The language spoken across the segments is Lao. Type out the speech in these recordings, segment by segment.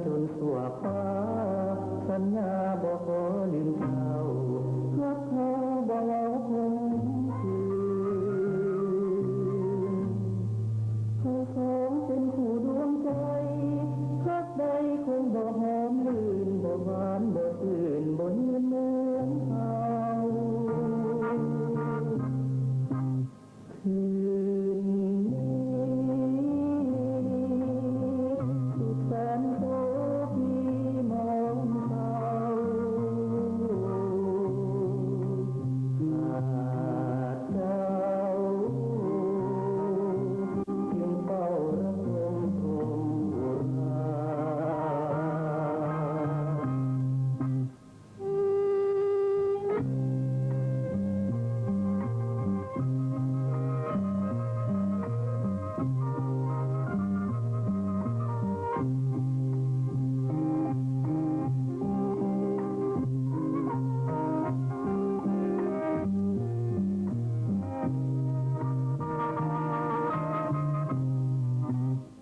ຈົນຊົ່ວຟ້າ ສັນຍາບໍ່ຂໍລືມເຈົ້າ ຮັກເຮົາບໍ່ເວົ້າຄົງຄືນ ເຮົາສອງເປັນຄູ່ດວງໃຈ ຮັກໃດຄົງບໍ່ຫອມລື່ນ ບໍ່ຫວານບໍ່ຊື່ນ ບໍ່ຍືນເໝືອນເກົ່າ. ຄືນນີ້ສຸກແສນໂສພີມອງເສົ້າ ຂາດເຈົ້າຈຶ່ງເຝົ້າລະທົມທຸລາ.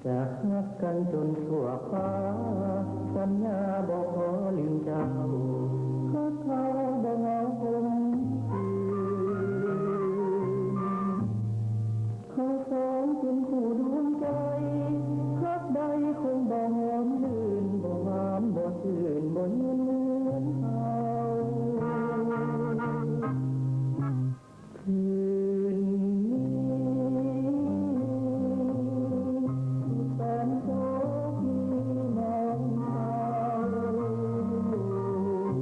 ຈະຮັກກັນຈົນຊົ່ວຟ້າ ສັນຍາບໍ່ຂໍລືມເຈົ້າ ຮັກເຮົາບໍ່ເວົ້າຄົງຄືນ ເຮົາສອງເປັນຄູ່ດວງໃຈ ຮັກໃດຄົງບໍ່ຫອມລື່ນ ບໍ່ຫວານບໍ່ຊື່ນ ບໍ່ຍືນເໝືອນເກົ່າ. ຄືນນີ້ສຸດແສນໂສພີມອງເສົ້າ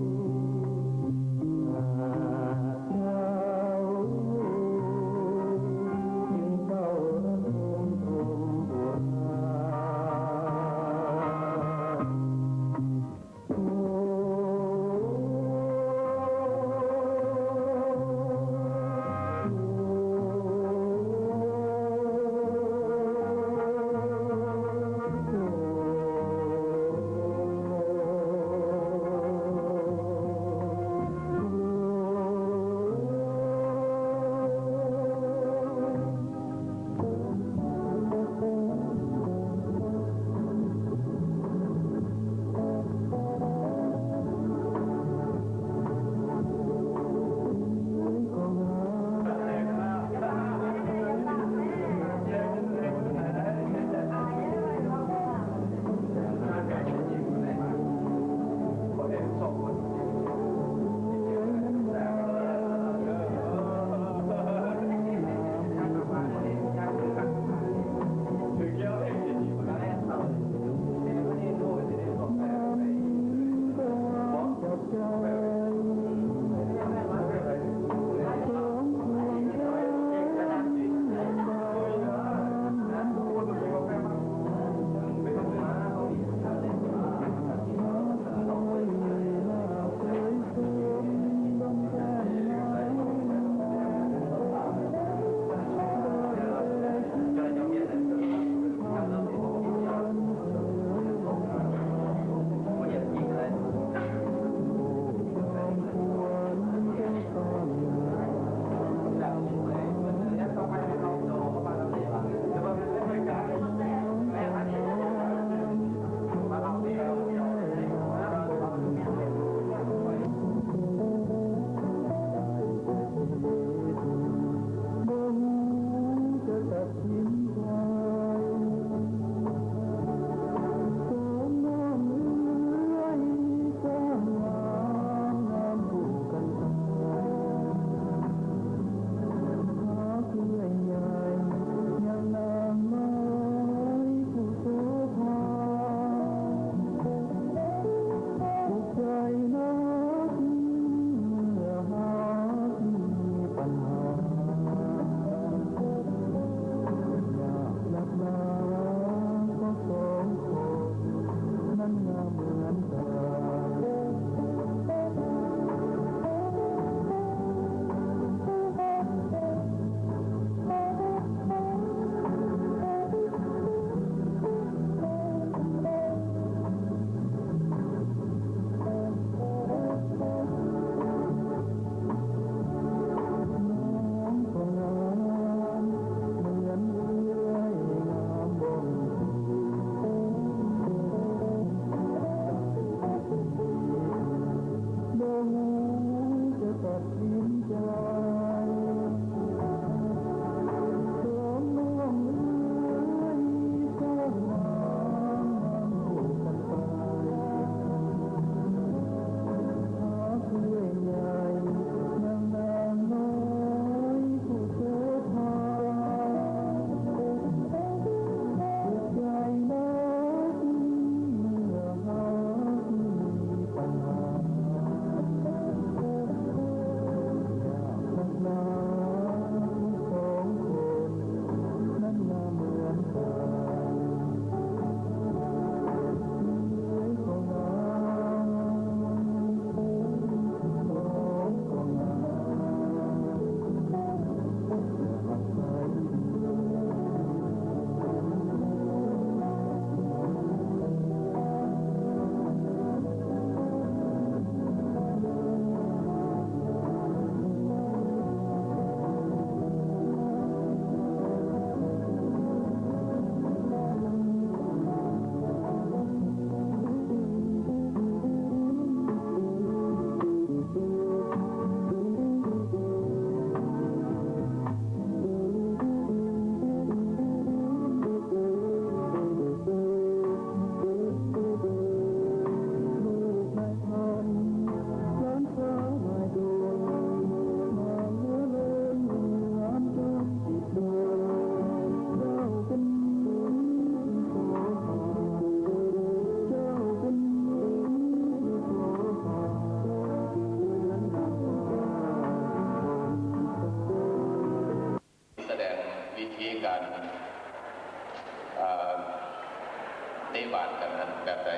ເຕະບານກັນນັ້ນແບບໃດ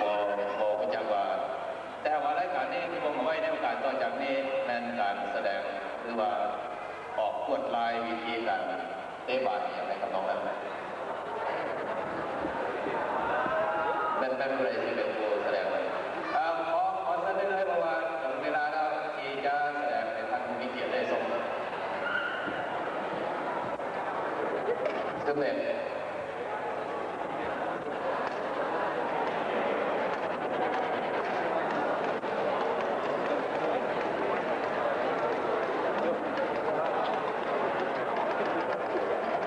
ບໍ່ ບໍ່ຮູ້ຈັກວ່າ ແຕ່ວ່າລາຍການນີ້ທີ່ບົ່ງເອົາໄວ້ໃນໂອກາດຕໍ່ຈາກນີ້ແມ່ນການສະແດງ ຫຼືວ່າອອກລວດລາຍວິທີການເຕະບານອີ່ຫຍັງໃນທຳນອງນັ້ນ ແມ່ນ ແມ່ນຜູ້ໃດຊິເປັນຜູ້ສະແດງໄວ້? ເອີ ຂໍ ຂໍເຊີນໄດ້ເລີຍ ເພາະວ່າເຖິງເວລາແລ້ວທີ່ຈະສະແດງໃຫ້ທ່ານຜູ້ມີກຽດໄດ້ຊົມ. ຄືແມ່ນ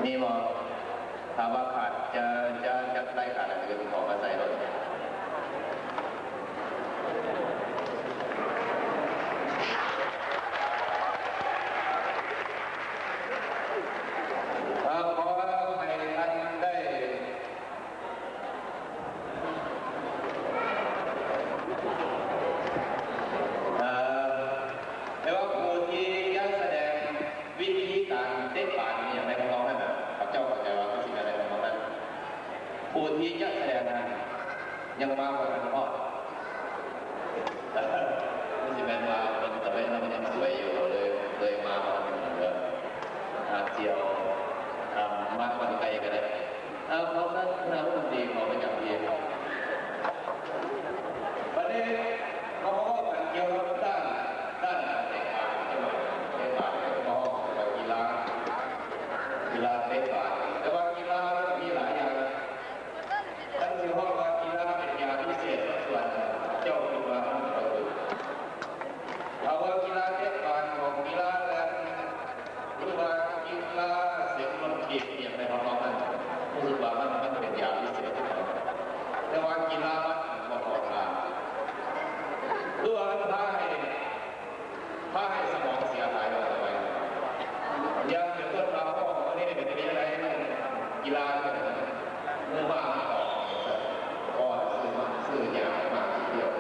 ມີບໍ່? ຖ້າວ່າຂາດ ຈະ ຈະ ຈະໄລ່ຂາດອັນອື່ນເຂົ້າມາໃສ່ໂລດ. ເອີ ຂໍໃຫ້ທ່ານໄດ້ ເອີ ແຕ່ວ່າຜູ້ທີ່ຈະສະແດງວິທີການເຕະບານອີ່ຫຍັງໃນທຳນອງນັ້ນນະ ຂ້າພະເຈົ້າເຂົ້າໃຈວ່າມັນຊິແມ່ນໃນທຳນອງນັ້ນ. ຜູ້ທີ່ຈະສະແດງນັ້ນຍັງມາບໍ່ທັນຮອດ. ມັນຊິແມ່ນວ່າເພິ່ນຕະເວັນແລ້ວມັນຍັງສວຍຢູ່ ເລີຍ ເລີຍມາບໍ່ທັນເຖິງເດີ. ອາດຊິເອົາ ອາ ມາກ່ອນໄກກໍໄດ້. ເອົາ ຂໍເຊີນຄະນະລັດຖະມົນຕີເຂົ້າປະຈຳທີ່. ບັດນີ້ເຮົາມາເວົ້າກັນກ່ຽວກັບດ້ານ ດ້ານການເຕະບານຈັກໜ່ອຍ. ເຕະບານເຮົາເວົ້າກັນວ່າກິລາ ກິລາເຕະບານ ແຕ່ວ່າກິລາມັນກໍມີຫຼາຍຢ່າງ. ຄັນຊິເວົ້າວ່າກິລາເປັນຢາວິເສດ ສ່ວນເຈົ້າຄິດວ່າມັນບໍ່ຖືກ. ຖ້າວ່າກິລາເຕະບານຂອງກິລາແລ່ນ ຫຼືວ່າກິລາເສັງລົດຖີບອີ່ຫຍັງໃນທຳນອງນັ້ນ ຮູ້ສຶກວ່າມັນ ມັນເປັນຢາວິເສດ. ແຕ່ວ່າກິລາມັນບໍ່ຂໍທານ ຫຼືວ່າມັນພາໃຫ້ ພາໃຫ້ສະໝອງເສຍຫາຍ ວ່າຊັ້ນໄປ. ຢ່າງເປັນຕົ້ນວ່າ ໂອ້ ມື້ນີ້ເປັນຈັ່ງໃດ ກິລາເປັນ ມືມາອອກ ກໍຊື້ມາ ຊື້ຢາມາກິນດຽວ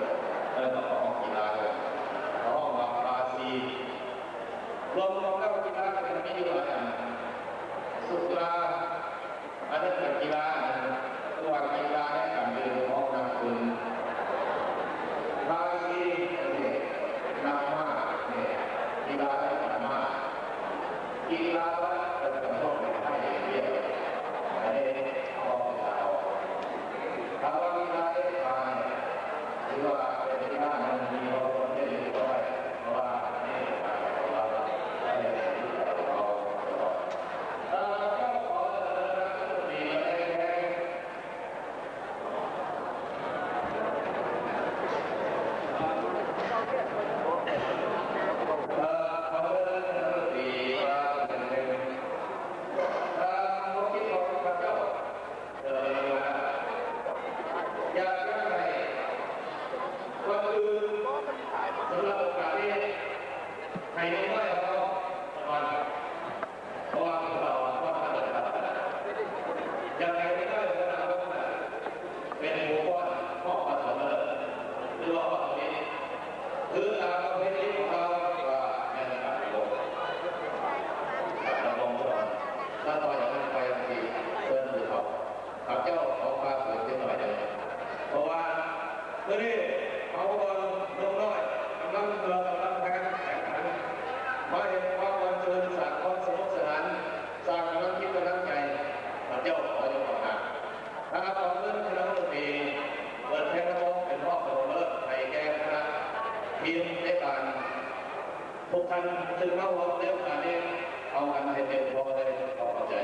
ເອີ ກໍຂອງກິລາ ເຂົາຮ້ອງວ່າພາຊີ. ລວມຂອງເຈົ້າກິລາກໍມີຢູ່ຫຼາຍອັນ ສຸລາ ອັນນັ້ນກໍກິລາ ຄືວ່າກິລາໃນການດື່ມຂອງນັກບຸນ ພາສີ ນັກມ້າ ກິລາໃນການມ້າ ກິລາວັດ ເປັນການຮ້ອງເພງໄທ ວຽດ ອັນນີ້ເວົ້າເປັນລາວ. ຖ້າວ່າກິລາເຕະບານ ຖືວ່າເປັນກິລາອັນໜຶ່ງທີ່ເຮົາຄວນຈະຍຶດເອົາໄວ້ ເພາະວ່າອັນນີ້ເປັນການເອົາລາວ ເພາະວ່າເຮົາເປັນຄົນລາວ. ເອີ ເຈົ້າຂໍສະເໜີນັກດົນຕີມາແຕ່ງເພງ. ເອີ ຂໍເຊີນນັກດົນຕີມາແຕ່ງເພງ. ເອີ ຄວາມຄິດຂອງຂ້າພະເຈົ້າ ເອີ ຢາກຈະໃຫ້ ກ່ອນອື່ນ ສຳລັບໂອກາດນີ້ ໃຫ້ນ້ອງໆເຮົາກ່ອນ ເພາະວ່າພວກເຮົາ ພວກເຮົາ ຢາກໃຫ້ນ້ອງໆເຮົາເປັນຜູ້ປ້ອນຮອບປະຖົມເລີກ ຫຼືວ່າຮອບທຳອິດ ຄືຕາມປະເພນີຂອງເຮົາວ່າແມ່ນການລະບົງ ການລະບົງກ່ອນ ແລ້ວຕໍ່ຈາກນັ້ນໄປ ເຊີນຜູ້ເຖົ້າ. ຂ້າພະເຈົ້າຂໍຝາກເຕືອນຈັກໜ້ອຍໜຶ່ງ ເພາະວ່າມື້ນີ້ເຮົາເບິ່ງໜຸ່ມນ້ອຍກຳລັງເພື່ອກຳລັງແພງແຂ່ງຂັນ ມາເຮັດຄວາມມ່ວນຊື່ນ ສ້າງຄວາມສະໜຸກສະໜານ ສ້າງກຳລັງຈິດກຳລັງໃຈ ຂ້າພະເຈົ້າຂໍຢອກອອກນາມ ຄະນະກອງເງິນ ຄະນະວົງດົນຕີ ເປີດແຂ່ງລະບົງເປັນຮອບປະຖົມເລີກໃຫ້ແກ່ຄະນະທີມເຕະບານ ທຸກທ່ານທີ່ມາຮ່ວມໃນໂອກາດນີ້ ເອົາກັນໃຫ້ເຕັມພໍເລີຍ ຂໍຂອບໃຈ.